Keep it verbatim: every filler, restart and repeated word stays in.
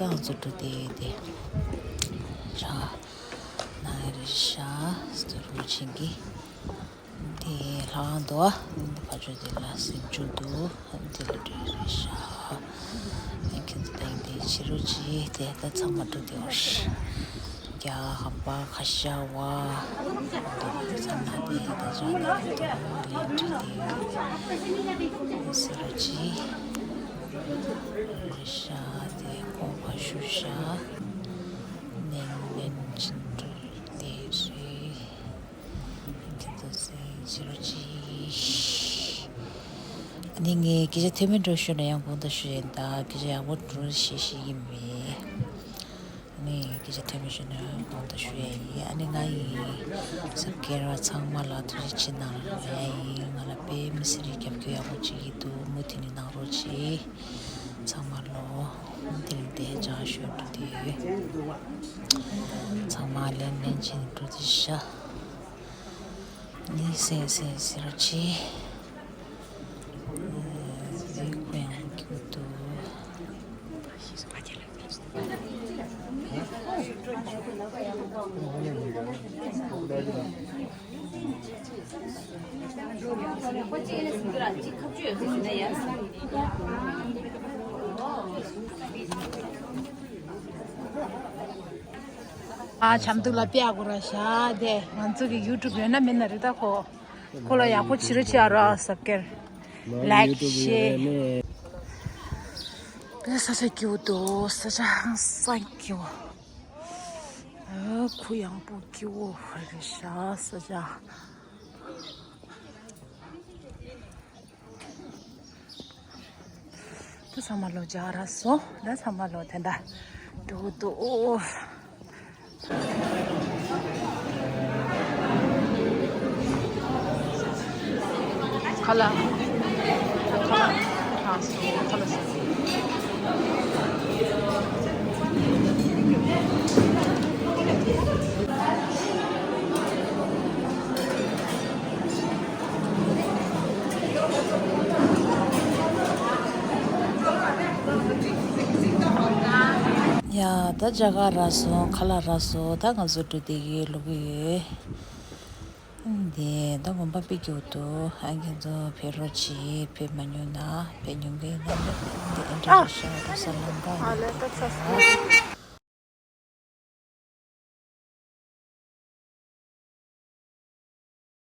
ད་ང་ཚོ་འགྲོ་དེ་དེ་ཆ་ན་རེ་ཤ་སྟོར་མོ་ཆེན་གི་དེ་ལྷང་དོ་འདི་ཕ་ཆོས་དེ་ལ་སེམས་ཆུང་དུ་དེ་ལ་འགྲོ་རེ་ཤ་ཁྱེད་ཚོ་དེ་དེ་ཕྱི་རུ་ཅི་དེ་ད་ཚང་མ་འགྲོ་དེ་བར། རྒྱ་ཧམ་པ་ཁ་ཤ་བ། ཚང་མ་དེ་ད་ཆ་ན་ལེན་ཁྲི་དེ་སེ་ར་ཅི་རེ་ཤ་དེ་ཁོང་ཁ་ཤུ་ཤ་ནན་ནན་ཅིན་ཏུ་དེ་རེད། ཁྱེད་ཚོ་སེ་ཕྱི་རུ་ཅི། ཨ་ནི་ངས་སྐད་ཆ་ཐོན་མི་འགྲོ་ཤོད་ན་ཡང་དགོངས་དག་ཞུ་ཡིན་ད་སྐད་ཆ་ཡག་པོ་འགྲོ་ཤེས་ཤེས་ཀྱི་མེད། ནི་སྐད་ཆ་ཐོན་མི་ཤེས་ན་དགོངས་དག་ཞུ་ཡ་ཡིན། ཨ་ནི་ང་ཡི་གཟབ་རྒྱས་ར་ཚང་མ་ལ་ཐུགས་རྗེ་ཆེ་གནང་ར་ཡ་ཡིན། ང་ལ་དཔེ་མི་སྲིད་རེ་རྒྱབ་སྐྱོར་ཡག་པོ་ཅིག་ཡིན་འདུག་མུ་མཐུད་ནས་གནང་རོགས་གྱིས། ཚང་མ་ལོ་དེ་རིང་དེ་ཅག་ཤོད་འགྲོ་དེ་ཚང་མ་ལན་ལན་བྱས་ནས་འགྲོ་དེ་ཤ་ནི་སེ་སེ་སེ་ར་ཆེ། ཨ་ཆམ་དུ་ལ་པེ་ཨ་གོ་ར་ཤ་དེ་ང་ཚོ་གི་ཡུ་ཊུབ་ཡོད་ན་མེད་ན་རེད་ད་ཁོ། ཁོ་ལ་ཡག་པོ་བྱེད་རོགས་བྱེད་ཨ་རོ་སབ་སི་ཀེར། ལའིཀ་ཤེར། དེ་ས་ཆ་སྐྱིད་པོ་འདུག་ས་ཆ་ཧང་སང་སྐྱིད་པོ། ཨ་ཁོ་ཡང་པོ་སྐྱིད་པོ་རེད་ཤག་ས་ཆ། ད་ཚང་མ་ལོ་རྒྱག་ར་སོང་། ད་ཚང་མ་ལོ་དེ་འདྲ་འགྲོ་གི་འདུག་ཁ་ལག་ཁ་ལག་ཁ་ལག་སོང་། ཁ་ལག་སོང་། ཡ། ད་རྒྱ་གར་རག་སོང་། ཁ་ལག་རག་སོང་། ད་ང་ཚོ་འགྲོ་བསྡད་ཀྱི་ལོག་གི་ཡོད། འདི་ད་དགོན་པ་དཔེ་སྐྱིད་པོ་འདུག་ཨ། ཁྱེད་ཚོ་ཕེབས་རོགས་གྱིས། ཕེབས་མ་མྱོང་ན། ཕེབས་མྱོང་མཁན་ཡིན་ན་འདི་ཨེ་འདྲ་རེད་ཤག་ད་ས་ལམ་པ་ཨ་ལས་ད་ཚ་སོང་།